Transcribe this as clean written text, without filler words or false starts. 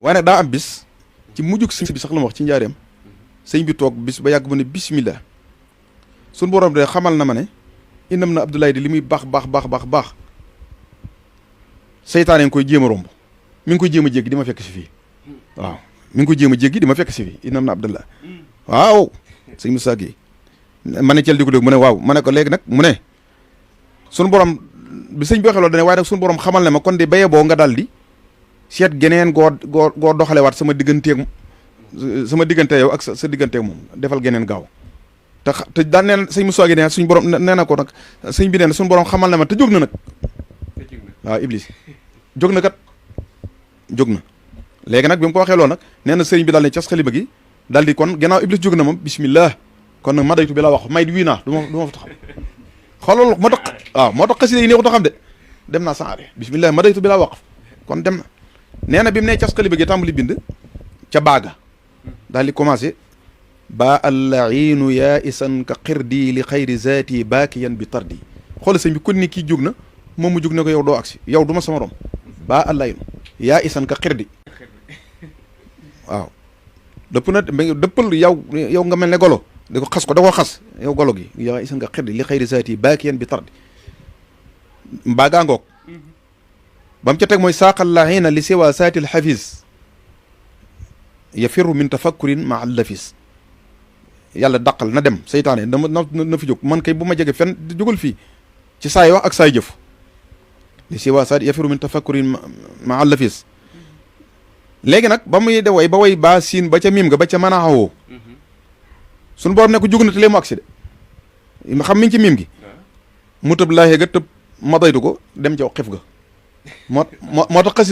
waaye nag daa am bis ci mujjug sëñ bi sax la ma wax ci njaareem sëñ bi toog bis ba yàgg mu ne bismillah suñu borom de xamal na ma ne inam na Abdoulaye di li muy baax seytaane ngi koy jéem a romb mi ngi koy jéem a jéggi di ma fekk si fii waaw mi ngi koy jéem a jéggi di ma fekk si fii inam na Abdoulaye waaw sëñ Moussa Gueye ma ne cel di ko dégg mu ne waaw ma ne ko léegi nag mu ne suñu borom bi sëñ bi waxee loolu dane waaye nag suñu borom xamal ne ma kon de béye boo nga daal di seet geneen goo doxalewaat sama diggante yow ak sa digganteeg moom defal geneen gaaw te daan neen sëñ Moussa Gueye nee suñu borom nee na ko nag sëñ bi nee na suñu borom xamal ne ma te jóg na nag waaw Iblis jóg na kat jóg na léegi nag bi mu ko waxee loolu nag nee na sëriñ bi daal ne cas xalima gi daal di kon gannaaw Iblis jóg na moom bismillah kon nag ma daytu bi la wax may wii naa du ma fa taxaw xoolal moo tax waaw moo tax xasida yi neexut a xam de dem naa sanre bismillah ma daytu bi la wax kon dem na nee na bi mu ne cas xalima gi tàmbali bind ca baaga daal di commencé ba allainu yaa isan ka xirdi li xayri zaati baakiyan bi tardi xoolal sëñ bi kon ni kii jóg na moom mu jóg ne ko yow doo agsi yow du ma sama rom ba allaynu yaa isan ka xirdi waaw dëpp na dëppal yow nga mel ne golo da ko xas ko da koo xas yow golo gi yaa isan ka xirdi li xayri zaati baakiyan bi tardi mbaagaa ngoog ba mu ca teg mooy saaqallahiina li siwa saati alxafis yafiru min tafakkurin ma allafis yàlla daqal na dem seytaane na fi jóg man kay bu ma jege fenn jógal fii ci saay wax ak saay jëf li si waa saat yafiru min tafakkurin ma allafis léegi nag ba muy de way ba way ba siin ba ca miim nga ba ca mën a xawoo suñu borom ne ko jóg na te lee mu agsi de ma xam mi ngi ci miim gi mu tëb laaxee ga tëb ma daytu ko dem ca xef ga moo tax xasida